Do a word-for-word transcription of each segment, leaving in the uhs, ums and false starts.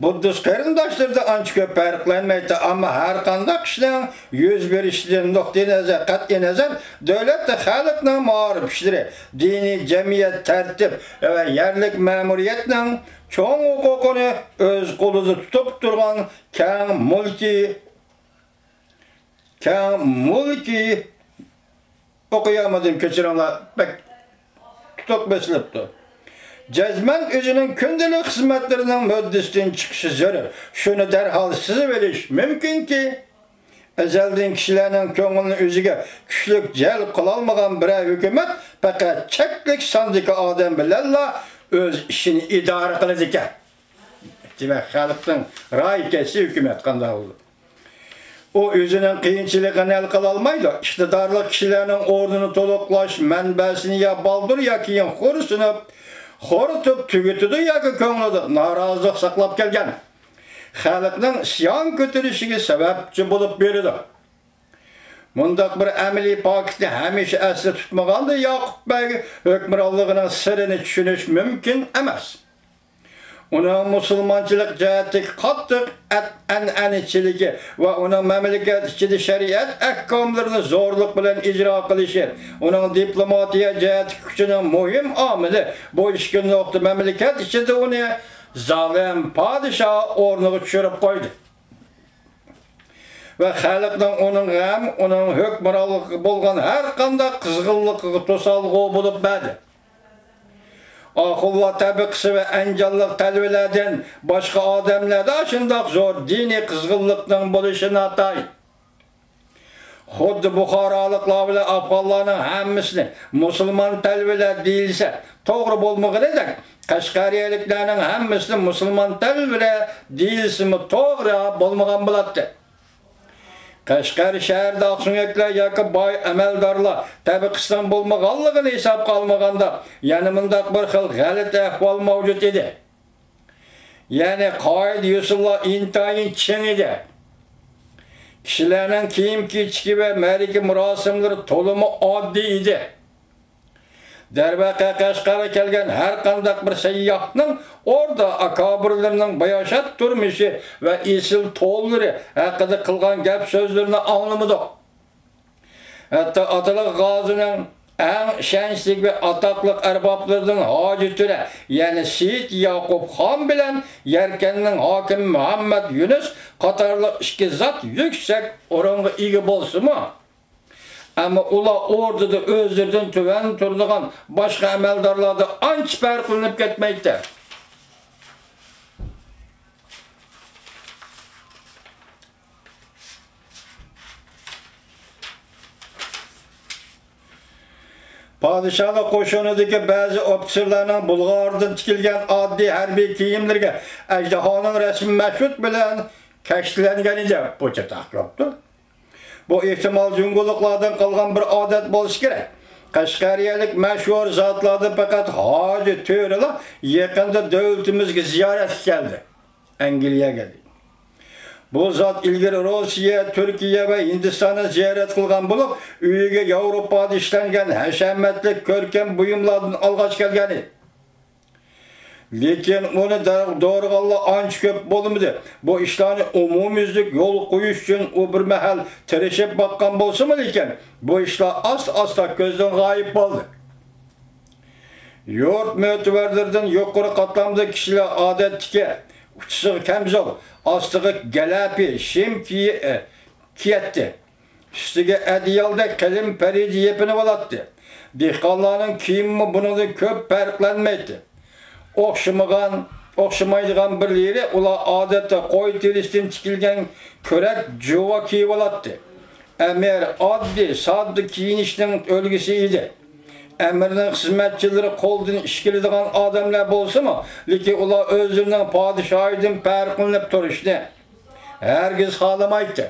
بۇددىست قېرىنداشلىرىدىن ئانچە كۆپ پەرقلەنمەيتتى، ئەمما ھەر قانداق ئىشنىڭ يۈز بېرىشىدىن نۇقتىئىنەزەر، قەتئىينەزەر، دۆلەت، خەلقنىڭ مائارىپ ئىشلىرى، دىنىي جەمئىيەت تەرتىپ ۋە يەرلىك مەمۇرىيەتنىڭ چوڭ ھوقۇقىنى ئۆز قولىدا تۇتۇپ تۇرغان كەڭ مۈلكى، كەڭ مۈلكى، ئوقۇيالمىدىم، كەچۈرۈڭلار، بەك تۇتۇق بېسىلىپتۇ. جەزمەن ئۆزىنىڭ كۈندىلىك خىزمەتلىرىنىڭ مۇددىتىدىن چىقىشى زۆرۈر. شۇنى دەرھال سىزىۋېلىش مۇمكىنكى، ئەزەلدىن كىشىلەرنىڭ كۆڭلىنى ئۆزىگە كۈچلۈك جەلپ قىلالمىغان بىرەر ھۆكۈمەت پەقەت چەكلىك ساندىكى ئادەم بىلەنلا ئۆز ئىشىنى ئىدارە قىلىدىكەن. دېمەك، خەلقنىڭ رايى كەتسە، ھۆكۈمەت قانداق بولىدۇ؟ ئۇ ئۆزىنىڭ قىيىنچىلىقىنى ھەل قىلالمايدۇ. ئىقتىدارلىق كىشىلەرنىڭ ئورنىنى تولۇقلاش مەنبەسىنى يا بالدۇر، يا كېيىن خورسىنىپ، خورىتىپ تۈگىتىدۇ ياكى كۆڭلىدە نارازىلىق ساقلاپ كەلگەن خەلقنىڭ ئىسيان كۆتۈرۈشىگە سەۋەبچى بولۇپ بېرىدۇ. مۇنداق بىر ئەمەلىي پاكىتنى ھەمىشە ئەستە تۇتمىغاندا، ياقۇپ بەگ ھۆكۈمرانلىقىنىڭ سىرىنى چۈشىنىش مۇمكىن ئەمەس. ئۇنىڭ مۇسۇلمانچىلىق جەھەتتىكى قاتتىق ئەت-، ئەنئەنىچىلىكى ۋە ئۇنىڭ مەملىكەت ئىچىدە شەرىئەت ئەھكاملىرىنى زورلۇق بىلەن ئىجرا قىلىشى، ئۇنىڭ دىپلوماتىيە جەھەتتىكى كۈچىنىڭ مۇھىم ئامىلى، بۇ ئىككى نۇقتا مەملىكەت ئىچىدە ئۇنى زالىم پادىشاھ ئورنىغا چۈشۈرۈپ قويدى ۋە خەلقنىڭ ئۇنىڭغا ھەم ئۇنىڭ ھۆكۈمرانلىقىغا بولغان ھەر قانداق قىزغىنلىقىغا توسالغۇ بولۇپ بەردى. ئاخۇنلار تەبىقىسى ۋە ئەنجانلىق تەلۋىلەردىن باشقا ئادەملەردە ئاشۇنداق زور دىنىي قىزغىنلىقنىڭ بولۇشى ناتايىن. خۇددى بۇخارالىقلار بىلەن ئافغانلارنىڭ ھەممىسىنى مۇسۇلمان تەلۋىلەر دېيىلسە توغرا بولمىغىنىدەك، قەشقەرىيەلىكلەرنىڭ ھەممىسىنى مۇسۇلمان تەلۋىلەر دېيىلسىمۇ توغرا بولمىغان بولاتتى. قەشقەر شەھىرىدە ئاقسۆڭەكلەر ياكى باي ئەمەلدارلار تەبىقىسىنىڭ بولمىغانلىقىنى ھېسابقا ئالمىغاندا، يەنە مۇنداق بىر خىل غەلىتە ئەھۋال مەۋجۇت ئىدى. يەنى قائىدە-يوسۇنلار ئىنتايىن چىڭ ئىدى. كىشىلەرنىڭ كىيىم-كېچىكى ۋە مەرىكە مۇراسىملىرى تولىمۇ ئاددىي ئىدى. دەرۋەقە، قەشقەرگە كەلگەن ھەر قانداق بىر سەيياھنىڭ ئوردا ئاكابىرلىرىنىڭ باياشات تۇرمۇشى ۋە ئېسىل تونلىرى ھەققىدە قىلغان گەپ-سۆزلىرىنى ئاڭلىمىدۇق. ھەتتا ئاتىلىق غازىنىڭ ئەڭ ئىشەنچلىك ۋە ئاتاقلىق ئەربابلىرىدىن ھاجى تۆرە، يەنى سېيىت ياقۇپ خان بىلەن يەركەننىڭ ھاكىمى مۇھەممەد يۈنۈس قاتارلىق ئىككى زات يۈكسەك ئورۇنغا ئىگە بولسىمۇ، ئەمما ئۇلار ئوردىدا ئۆزلىرىدىن تۆۋەن تۇرىدىغان باشقا ئەمەلدارلاردىن ئانچە پەرقلىنىپ كەتمەيتتى. پادىشاھلىق قوشۇنىدىكى بەزى ئوفىتسېرلارنىڭ بۇلغاردىن تىكىلگەن ئاددىي ھەربىي كىيىملىرىگە ئەجدىھانىڭ رەسىمى مەشھۇت بىلەن كەشتىلەنگەن ئىدى. بۇ چاتاق يوقتۇ. بۇ ئېھتىمال جۇڭگولۇقلاردىن قالغان بىر ئادەت بولسا كېرەك. قەشقەرىيەلىك مەشھۇر زاتلاردىن پەقەت ھاجى تۆرىلا يېقىندا دۆلىتىمىزگە زىيارەتكە كەلدى. ئەنگلىيەگە. بۇ زات ئىلگىرى روسىيە، تۈركىيە ۋە ھىندىستاننى زىيارەت قىلغان بولۇپ، ئۆيىگە ياۋروپادا ئىشلەنگەن ھەشەمەتلىك كۆركەم بۇيۇملاردىن ئالغاچ كەلگەنىدى. لېكىن ئۇنى دە-، دورىغانلار ئانچە كۆپ بولمىدى. بۇ ئىشلارنى ئومۇميۈزلۈك يولغا قويۇش ئۈچۈن ئۇ بىر مەھەل تىرىشىپ باققان بولسىمۇ، لېكىن بۇ ئىشلار ئاستا-ئاستا كۆزدىن غايىب بولدى. يۇرت مۆتىۋەرلىرىدىن يۇقىرى قاتلامدىكى كىشىلەر ئادەتتىكى ئۇچىسىغا كەمزۇل، ئاستىغا گەلەپى شىم كىي-، ئە، كىيەتتى. ئۈستىگە ئەدىيالدەك قېلىن پەرىدە يېپىنىۋالاتتى. دېھقانلارنىڭ كىيىمىمۇ بۇنىڭدىن كۆپ پەرقلەنمەيتتى. ئوخشىمىغان، ئوخشىمايدىغان بىرلىرى ئۇلار ئادەتتە قوي تېرىسىدىن تىكىلگەن كۆرەك جۇۋا كىيىۋالاتتى. ئەمىر ئاددىي، ساددا كىيىنىشنىڭ ئۈلگىسى ئىدى. ئەمىرنىڭ خىزمەتچىلىرى قولدىن ئىش كېلىدىغان ئادەملەر بولسىمۇ، لېكىن ئۇلار ئۆزلىرىنىڭ پادىشاھىدىن پەرقلىنىپ تۇرۇشنى ھەرگىز خالىمايتتى.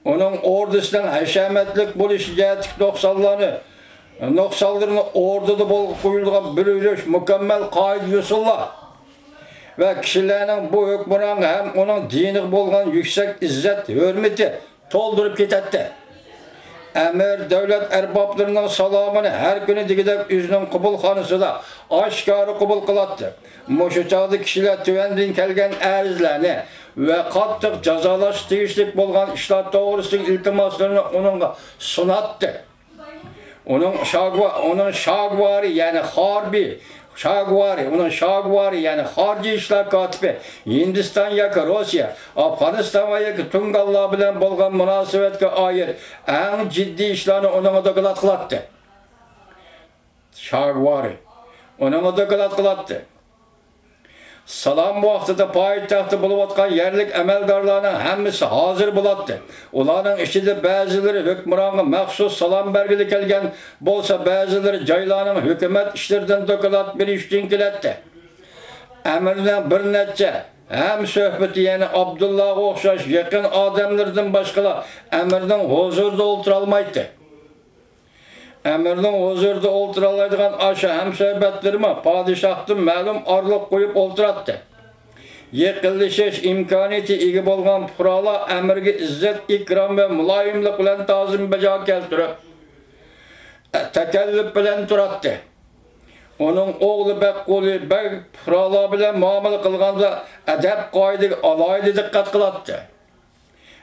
ئۇنىڭ ئوردىسىنىڭ ھەشەمەتلىك بولۇشى جەھەتتىكى نۇقسانلارنى، نۇقسانلىرىنى ئوردىدا بولغا قويۇلغان بىر يۈرۈش مۇكەممەل قائىدە-يوسۇنلار ۋە كىشىلەرنىڭ بۇ ھۆكۈمرانغا ھەم ئۇنىڭ دىنىغا بولغان يۈكسەك ئىززەت-ھۆرمىتى تولدۇرۇپ كېتەتتى. ئەمىر دۆلەت ئەربابلىرىنىڭ سالامىنى ھەر كۈنى دېگۈدەك ئۆزىنىڭ قوبۇلخانىسىدا ئاشكارا قوبۇل قىلاتتى. مۇشۇ چاغدا كىشىلەر تۆۋەندىن كەلگەن ئەرزلەرنى ۋە قاتتىق جازالاشقا تېگىشلىك بولغان ئىشلار توغرىسىدىكى ئىلتىماسلىرىنى ئۇنىڭغا سۇناتتى. ئۇنىڭ شاگۋا-، ئۇنىڭ شاگۋارى، يەنى خاربىي، شاگۋارى، ئۇنىڭ شاگۋارى، يەنى خارىجىي ئىشلار كاتىپى ھىندىستان ياكى روسىيە، ئافغانىستان ۋە ياكى تۇڭگانلار بىلەن بولغان مۇناسىۋەتكە ئائىت ئەڭ جىددىي ئىشلارنى ئۇنىڭغا دوكلات قىلاتتى. شاگۋارى ئۇنىڭغا دوكلات قىلاتتى. سالام ۋاقتىدا پايتەختتە بولۇۋاتقان يەرلىك ئەمەلدارلارنىڭ ھەممىسى ھازىر بولاتتى. ئۇلارنىڭ ئىچىدە بەزىلىرى ھۆكمرانغا مەخسۇس سالام بەرگىلى كەلگەن بولسا، بەزىلىرى جايلارنىڭ ھۆكۈمەت ئىشلىرىدىن دوكلات بېرىش ئۈچۈن كېلەتتى. ئەمىرنىڭ بىر نەچچە ھەمسۆھبىتى، يەنى ئابدۇللاغا ئوخشاش يېقىن ئادەملىرىدىن باشقىلار ئەمىرنىڭ ھۇزۇرىدا ئولتۇرالمايتتى. ئەمىرنىڭ ھۇزۇرىدا ئولتۇرالايدىغان ئاشۇ ھەمسۆھبەتلىرىمۇ پادىشاھتىن مەلۇم ئارىلىق قويۇپ ئولتۇراتتى. يېقىنلىشىش ئىمكانىيىتى ئىگە بولغان پۇقرالار ئەمىرگە ئىززەت، ئىكرام ۋە مۇلايىملىق بىلەن تازىم بەجا كەلتۈرۈپ، تەكەللۇپ بىلەن تۇراتتى. ئۇنىڭ ئوغلى بەكقۇلى بەگ پۇقرالار بىلەن مۇئامىلە قىلغاندا ئەدەپ-قائىدىگە ئالاھىدە دىققەت قىلاتتى.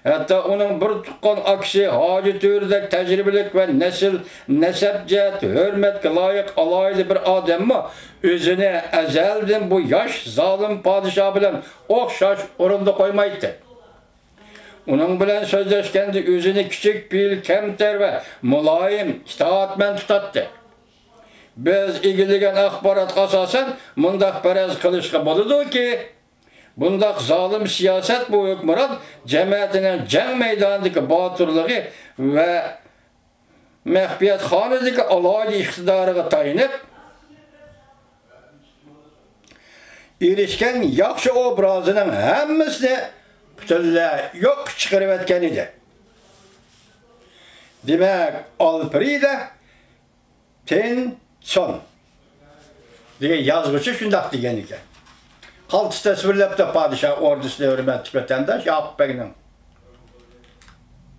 ھەتتا ئۇنىڭ بىر تۇغقان ئاكىسى ھاجى تۆرىدەك تەجرىبىلىك ۋە نەسىل، نەسەب جەھەتتە ھۆرمەتكە لايىق ئالاھىدە بىر ئادەممۇ ئۆزىنى ئەزەلدىن بۇ ياش زالىم پادىشاھ بىلەن ئوخشاش ئورۇندا قويمايتتى. ئۇنىڭ بىلەن سۆزلەشكەندە ئۆزىنى كىچىك پېئىل، كەمتەر ۋە مۇلايىم، ئىتائەتمەن تۇتاتتى. بىز ئىگىلىگەن ئاخباراتقا ئاساسەن مۇنداق پەرەز قىلىشقا بولىدۇكى، بۇنداق زالىم سىياسەت بۇ ھۆكۈمران جەمەتىنىڭ جەڭ مەيدانىدىكى باتۇرلۇقى ۋە مەخپىيەتخانىدىكى ئالاھىدە ئىقتىدارىغا تايىنىپ، ئېرىشكەن ياخشى ئوبرازىنىڭ ھەممىسىنى پۈتۈنلەي يوققا چىقىرىۋەتكەن ئىدى. دېمەك، ئالفرېدە تېنسون دېگەن يازغۇچى شۇنداق دېگەن ئىكەن. قالتىس تەسۋىرلەپتۇ پادىشاھ ئوردىسىنى ھۆرمەتلىك ۋەتەنداش ياقۇپ بەگنىڭ